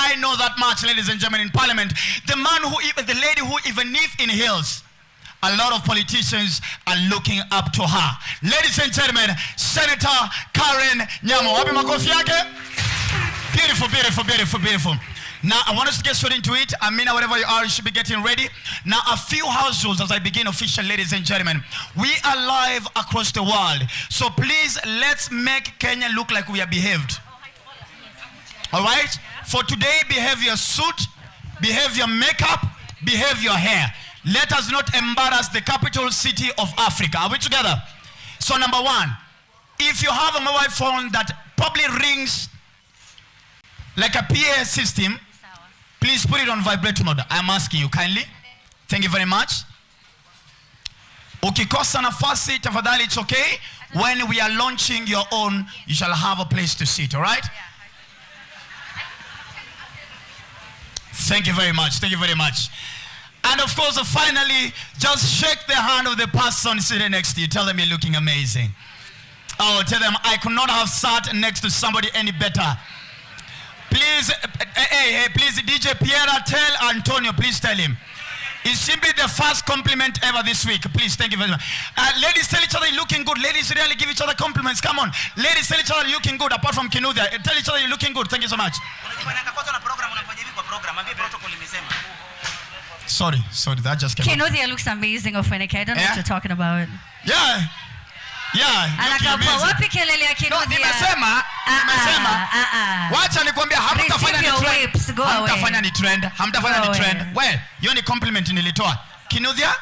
I know that much, ladies and gentlemen, in Parliament. The lady who even lives in hills. A lot of politicians are looking up to her. Ladies and gentlemen, Senator Karen Nyamo. Wapi makofi yake? Beautiful, beautiful, beautiful, beautiful. Now, I want us to get straight into it. Amina, whatever you are, you should be getting ready. Now, a few house rules as I begin official, ladies and gentlemen. We are live across the world. So please, let's make Kenya look like we are behaved. All right? For today, behave your suit, behave your makeup, behave your hair. Let us not embarrass the capital city of Africa. Are we together? So number one, if you have a mobile phone that probably rings like a PA system, please put it on vibrate mode. I'm asking you kindly. Thank you very much. Ukikosa nafasi, tafadhali, it's okay. When we are launching your own, you shall have a place to sit, all right? Thank you very much. Thank you very much. And of course, finally, just shake the hand of the person sitting next to you. Tell them you're looking amazing. Oh, tell them I could not have sat next to somebody any better. Please, hey, please, DJ Piera, tell Antonio, please tell him. It's simply the first compliment ever this week. Please, thank you very much. Ladies, tell each other you're looking good. Ladies, really give each other compliments. Come on. Ladies, tell each other you're looking good, apart from Kinuthia. Tell each other you're looking good. Thank you so much. Sorry, that just came out. Kinuthia looks amazing, Ofweneke. I don't know what you're talking about. Yeah. Wapi kelele ya Kinuthia? Nimesema. Wacha nikwambia hamtafanya ni trend. Hamtafanya ni trend. Well, hiyo ni compliment nilitoa. Kinuthia,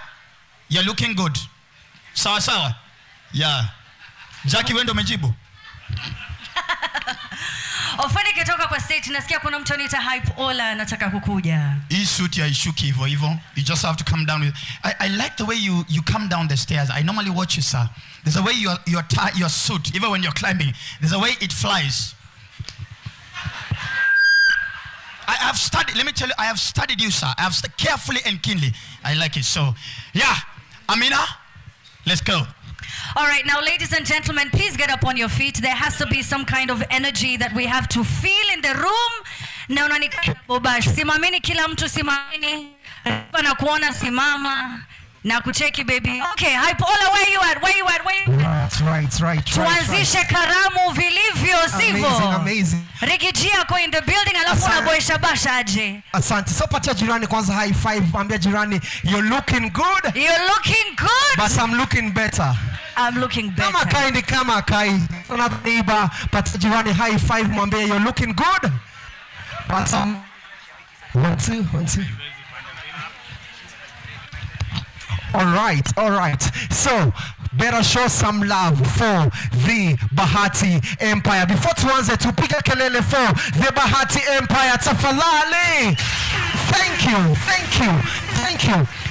you're looking good. Sawa. Yeah. Jackie, wewe ndo umejibu. Ofweneke toka kwa stage, nasikia kuna mtu anaita Hype Ola anataka kukuja. Hii suit ya ishuki hivyo. You just have to come down with. I like the way you come down the stairs. I normally watch you, sir. There's a way your suit, even when you're climbing, there's a way it flies. I have studied, let me tell you, I have studied you, sir. I have studied carefully and keenly. I like it. So, yeah. Amina, let's go. All right, now, ladies and gentlemen, please get up on your feet. There has to be some kind of energy that we have to feel in the room. Na unanikana bobash. Simameni kila mtu simameni. Na kuona simama. Na kucheki baby. Okay, Hype Ola, where you at? Right. Tuanzishe karamu vilivyo, sivyo? Amazing. Ricky G ako in the building, alafu na boy Shabasha aje. Asante. So patia jirani kwanza high five, ambia jirani you're looking good. You're looking good. But I'm looking better. I'm looking better. Kama kai. Unaiba patia jirani high five, mwambie you're looking good. But one, two. All right. So, better show some love for the Bahati Empire. Before tuanze tupige kelele for the Bahati Empire. Tafadhali. Thank you.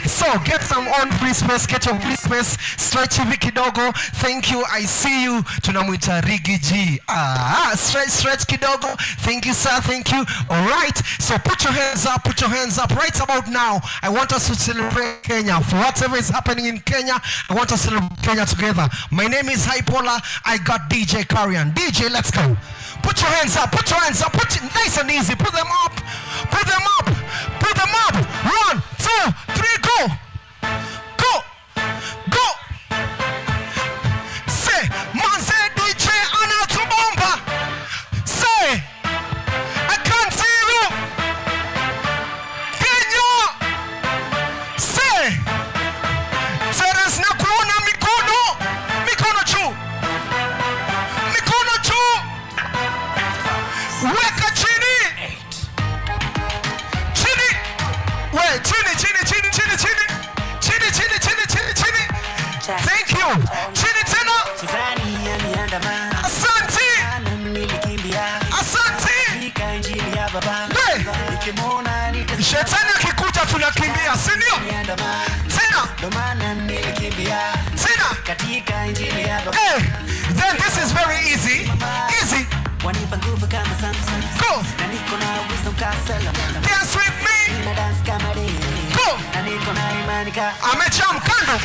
So, get some on free space, get your free space, stretch hivi kidogo. Thank you, I see you. Tunamuita Ricky G. Stretch kidogo. Thank you, sir, thank you. All right, so put your hands up. Right about now, I want us to celebrate Kenya. For whatever is happening in Kenya, I want us to celebrate Kenya together. My name is Hype Ola. I got DJ Karian. DJ, let's go. Put your hands up. Nice and easy. Put them up. 1, 2, 3, go. Say, manze DJ anatubomba. Say, I can't see you. Kenya. Say, Teres na kuona mikono juu. Weka chini. Chini. Thank you. Chini tena. Asante. Shetani akikuja tunakimbia, si ndio? Tena. Then this is very easy. Go. Dance with me. Go. Amecham kando.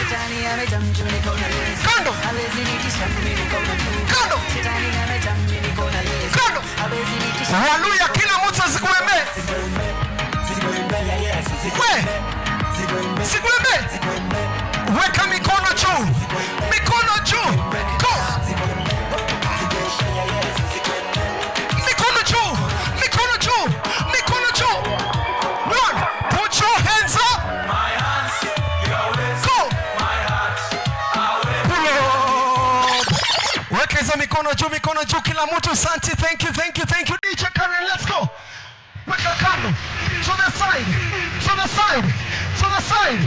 Haleluya, kila mtu asikueme. Sigwembe. Weka mikono juu. Mikono juu. Go. Mikono juu. Mikono juu. Mikono juu. One. Put your hands up. My hands, your ways. Go. My heart, Pull up. Weka hizo mikono juu, mikono juu kila mtu. Asante. Thank you, thank you, thank you. DJ Karen, let's go. Weka kando. To the side. To the side. To the side.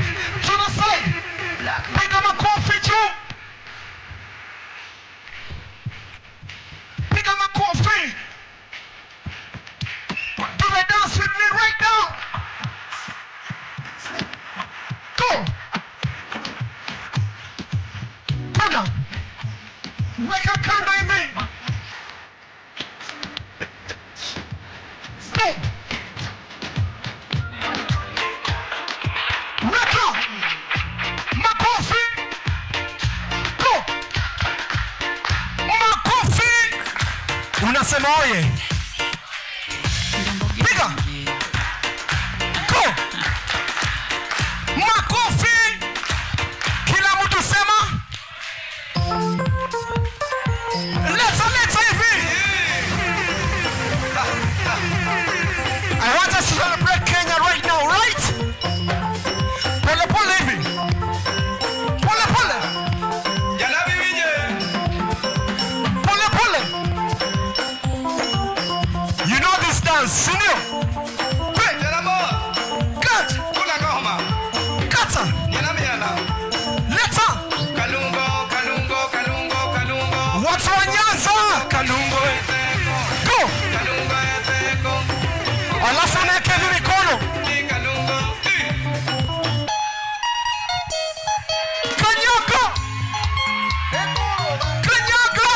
To the side. Piga makofi juu. Piga makofi. Do the dance with me right now. Go. Go now. Weka kando hivi. Go. Weka. Makofi. Go. Makofi. Unasema oye. Piga. Go. Makofi. Kila mtu sema. Leta hivi. I want us to celebrate Kenya right now, right? Pole pole hivi. Pole pole. Jalabi winje. Pole pole. You know this dance, sinio? Jalabo. Cut. Kula goma. Kata. Yanamiana. Leta. Kalungo, kalungo, kalungo, kalungo. Watu wa Nyanza. Kalungo. Go. Kalungo eteko. Alafu unaweka hivi mikono. Ni kalungo. Kanyaga. Kanyaga.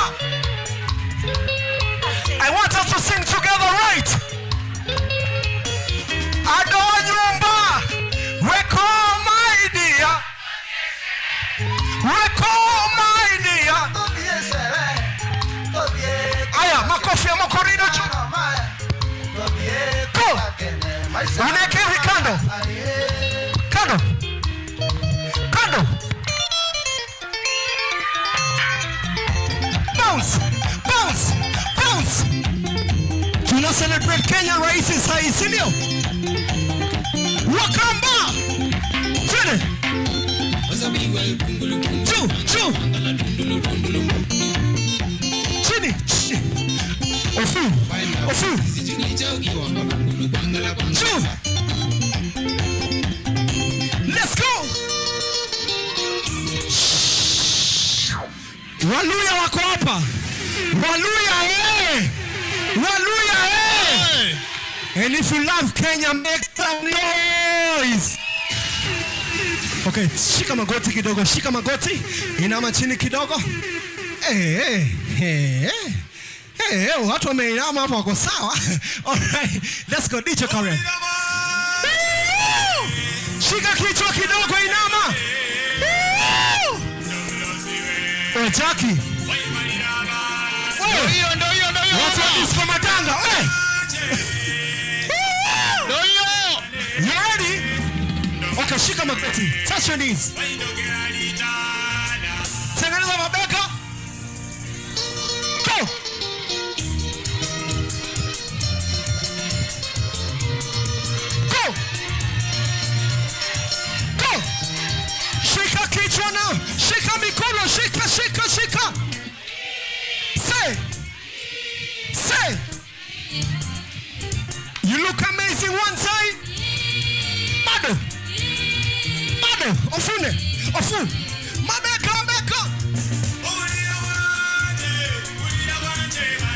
I want us to sing together, right? Adoa nyumba. Weko my dear. Weko my dear. Aya, makofi ya mokorino juu. Go. Unaweka hivi kando. Kando. Kando. Bounce. Bounce. Bounce. Tuna celebrate Kenya Raisi sahi, sindio? Wakamba. Twende. Juu, juu. Chini. Ofu. Ofu. Juu. Let's go. Waluya wako hapa. Waluya eh. Waluya eh. And if you love Kenya, make some noise. Okay, shika magoti kidogo, shika magoti. Inama chini kidogo. Watu wameinama hapa wako sawa. Alright, let's go. DJ Karen. Shika kichwa kidogo, inama. Jackie. Ndio hiyo. Watu wa disco matanga. Ndio hiyo. You ready? Okay, shika magoti. Touch your knees. Tengeneza mabega. Go. Go. Go. Shika kichwa na. Shika mikono. Shika. Say. You look amazing one time. Bado. Ofu. Mabeka.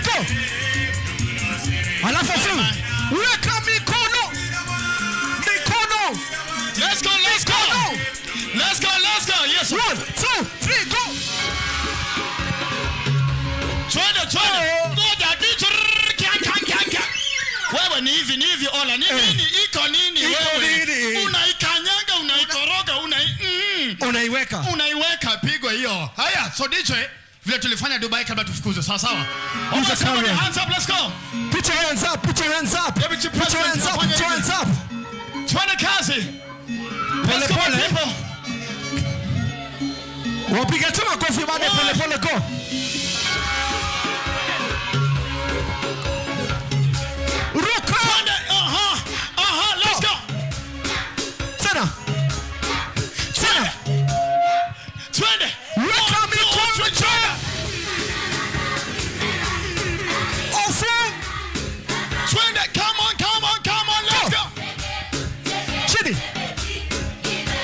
Go. Alafu ofu. Weka mikono. Let's go. Yes. 1, 2, 3, go. Twende. Ngoja dicho. Wewe ni hivi ola. Ni nini? Iko nini wewe? Unaikanyanga, unaikoroga, unaiweka pigo hiyo. Haya, so dicho vile tulifanya Dubai kabla tufukuze. Sawa. Hands up, let's go. Put your hands up. Put your hands up. Twende kazi. Let's Wapiga tu makofi baada pole pole go. Ruka. Let's go. Tena. Twende. Ruka mikono juu. Ofu. Twende. Come on. Let's go. Chini.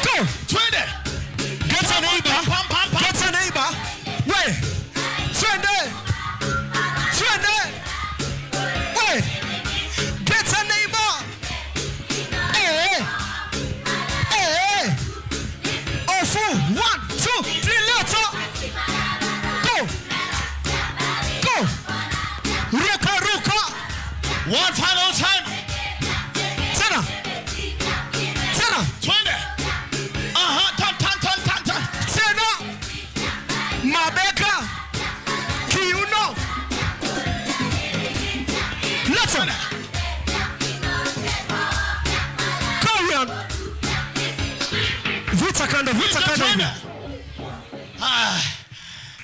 Go. Twende. Get a neighbor. Get a neighbor. Wait. Twende. Wait. Get a neighbor. Hey. Ofu. 1, 2, 3, let's go. Go. Ruka. One final time. Tena. Twende. Turn. Tena. Mabeka. Kiuno. Let's go. Korean. Vita kando.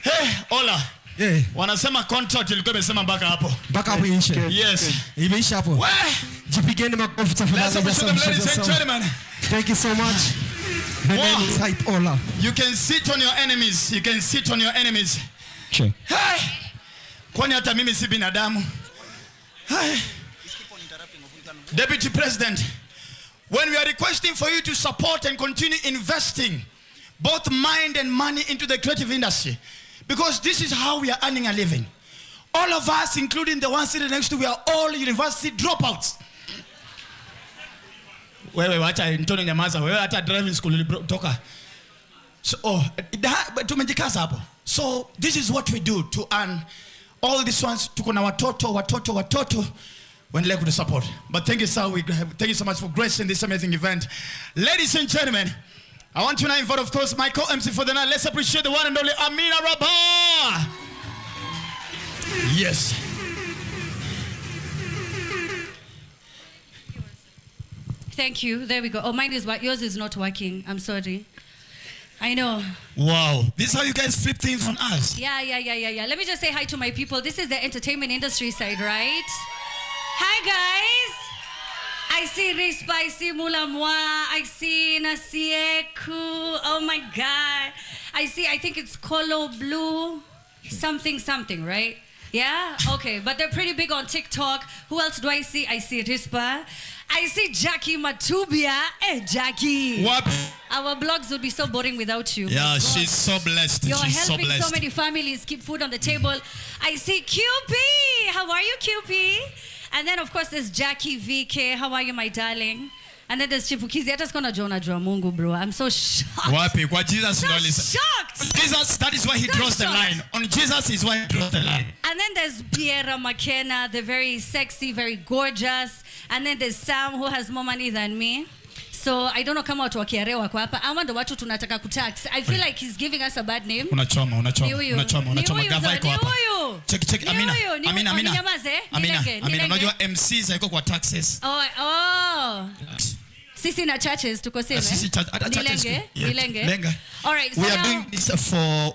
Hey, Ola. Yeah. Wanasema contract ilikuwa imesema mpaka hapo. Mpaka hapo iishe. Yes. Imeisha hapo. Well, Jipigeni makofi tafadhali. let's appreciate them, ladies and gentlemen. Thank you so much. The Wow. name is Hype Ola. You can sit on your enemies. Sure. Hey. Kwani hata mimi si binadamu? Hey. Deputy President, when we are requesting for you to support and continue investing both mind and money into the creative industry, because this is how we are earning a living. All of us, including the one sitting next to, we are all university dropouts. Wewe wacha Antonio nyamaza, wewe hata driving school ulitoka. So tumejikaza hapo. So this is what we do to earn all these ones. Tuko na watoto waendelee kutu support. But thank you sir, thank you so much for gracing this amazing event. Ladies and gentlemen, I want to now invite, of course, my co-MC for the night. Let's appreciate the one and only Amina Rabah. Yes. Thank you. There we go. Oh, mine is what yours is not working. I'm sorry. I know. Wow. This is how you guys flip things on us. Yeah. Let me just say hi to my people. This is the entertainment industry side, right? Hi, guys. I see Rispa, I see Mulamwa, I see Nasieku. Oh my God. I think it's Colo Blue, something, right? Yeah? Okay, but they're pretty big on TikTok. Who else do I see? I see Rispa. I see Jackie Matubia. Hey, Jackie. What? Our blogs would be so boring without you. Yeah, God. she's so blessed. You're She's helping so blessed. so many families keep food on the table. I see QP. How are you, QP? And then, of course, there's Jackie VK. How are you, my darling? And then there's Chipukizi. Hata siko najua unajua Mungu, bro. I'm so shocked. Wapi? Kwa Jesus So ndo listen. shocked. Jesus, that is why he So draws the shocked. line. On Jesus is why he draws the line. And then there's Piera McKenna. They're very sexy, very gorgeous. And then there's Sam, who has more money than me. So I don't know kama watu wakiarewa kwa hapa ama ndo watu tunataka kutax. I feel like he's giving us a bad name. Unachoma. Ni huyu. Gava iko hapa. Ni huyu. Check. Ni Amina. huyu. Ni Amina. huyu. Ninyamaze. Nilenge. Unajua MCs haiko kwa taxes. Oh. Sisi na churches tuko same. Sisi hata churches. Nilenge. Lenga. All right. So We are now, doing this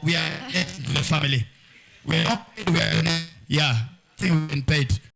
we are the family. We are yeah. I think we've been paid.